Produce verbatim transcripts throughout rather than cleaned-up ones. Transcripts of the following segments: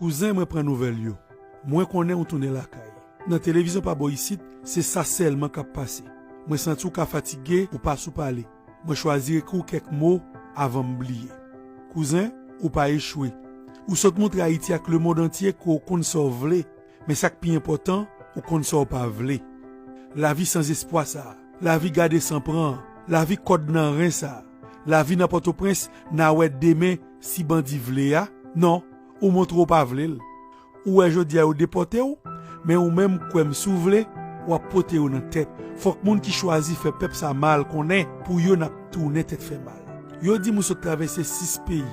Kouzen, mwen pran nouvèl yo. Mwen konnen ou tounen lakay. Nan televizyon pa bò isit, se sa sèlman k ap pase. Mwen santi w ka fatige, ou pa sou pale. Mwen chwazi ekri w kèk mo avan m bliye. Kouzen, ou pa echwe. Ou sot montre Ayiti ak lemonn antye ke w konn sa w vle, men sa k pi enpòtan, ou konn sa w pa vle. Lavi sanzespwa sa a, lavi gade san pran an, lavi kòd nan ren sa a, lavi nan Pòtoprens, n a wè demen si bandi vle a. Non, ou montre w pa vle l. Ou wè jodi a yo depòte w, men ou menm kwè m, si w vle, w ap pote yo nan tèt. Fòk moun ki chwazi fè pèp sa mal konnen pou yo n ap tounen tèt fè mal. Yo di m ou sot travèse sis peyi.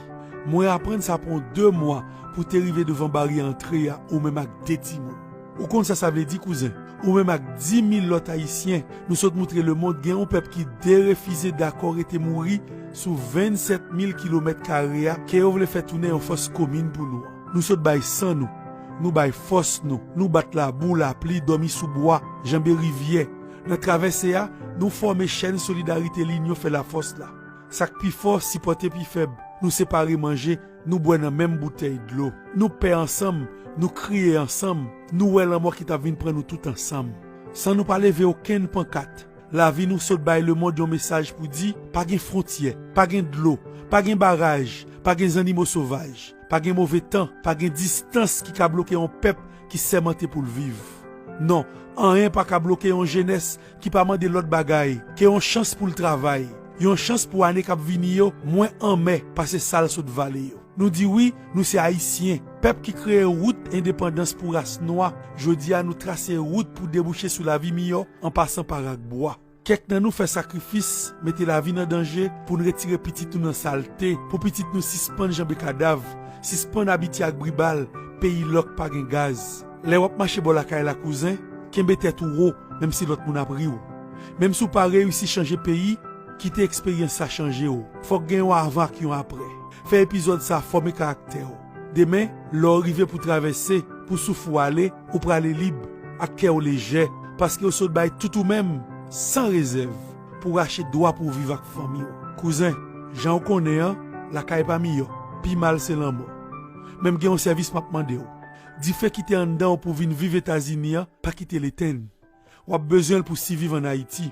Mwen aprann sa pran w de mwa pou te rive devan baryè antre a, ou menm ak de timoun. Ou konn sa sa vle di, kouzen? Ou menm ak dis mil lòt Ayisyen, nou sot montre lemonn gen yon pèp ki derefize dakò rete mouri sou vennsèt mil kilomèt kare a ke yo vle fè tounen yon fòs komin pou nou an. Nou sot bay san nou, nou bay fòs nou, nou bat labou, lapli, dòmi sou bwa, janbe rivyè. Nan travèse a, nou fòme chèn solidarite, linyon fè lafòs la. Sa k pi fò sipòte pi fèb. Nou separe manje, nou bwè nan menm boutèy dlo. Nou pè ansanm, nou kriye ansanm, nou wè lanmò ki t ap vin pran nou tout ansanm. San nou pa leve okenn pankat, lavi nou sot bay lemonn yon mesaj pou di, pa gen fwontyè, pa gen dlo, pa gen baraj, pa gen zannimo sovaj, pa gen move tan, pa gen distans ki ka bloke yon pèp ki sèmante pou l viv. Non, anyen pa ka bloke yon jenès ki pa mande lòt bagay ke yon chans pou l travay, yon chans pou ane k ap vini yo mwen anmè pase sa l sot vale yo. Nou di wi, nou se Ayisyen, pèp ki kreye wout endepandans pou ras nwa. Jodi a, nou trase wout pou debouche sou lavi miyò an pasan pa rak bwa. Kèk nan nou fè sakrifis, mete lavi n an danje pou n retire pitit nou nan salte, pou pitit nou sispann janbe kadav, sispann abitye ak bri bal, peyi lòk pa gen gaz. Lè w ap mache bò lakay la, kouzen, kenbe tèt ou wo, menm si lòt moun ap ri w. Menm si w pa reyisi chanje peyi, kite eksperyans sa chanje w. Fòk gen yon avan ak yon aprè. Fè epizòd sa fòme karaktè w. Demen, lè w rive pou travèse, pou souf ou ale, ou prale lib, ak kè w lejè, paske w sot bay tout ou menm, san rezèv, pou rache dwa pou w viv ak fanmi w. Kouzen, jan w konnen an, lakay pa miyò, pi mal se lanmò. Men m gen yon sèvis m ap mande w. Dife ki te anndan w pou w vin viv Etazini an, pa kite l etenn. W ap bezwen l pou siviv ann Ayiti.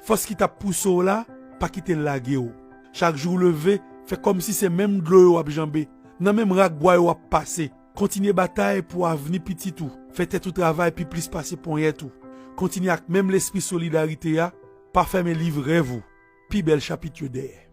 Fòs ki t ap pouse w la, pa kite l lage w. Chak jou w leve, fè kòmsi se menm dlo yo w ap janbe, nan menm rak bwa yo w ap pase. Kontinye batay pou avni pitit ou. Fè tèt ou travay pi plis pase ponyèt ou. Kontinye ak menm lespri solidarite a, pa fèmen liv rèv ou. Pi bèl chapit yo dèyè.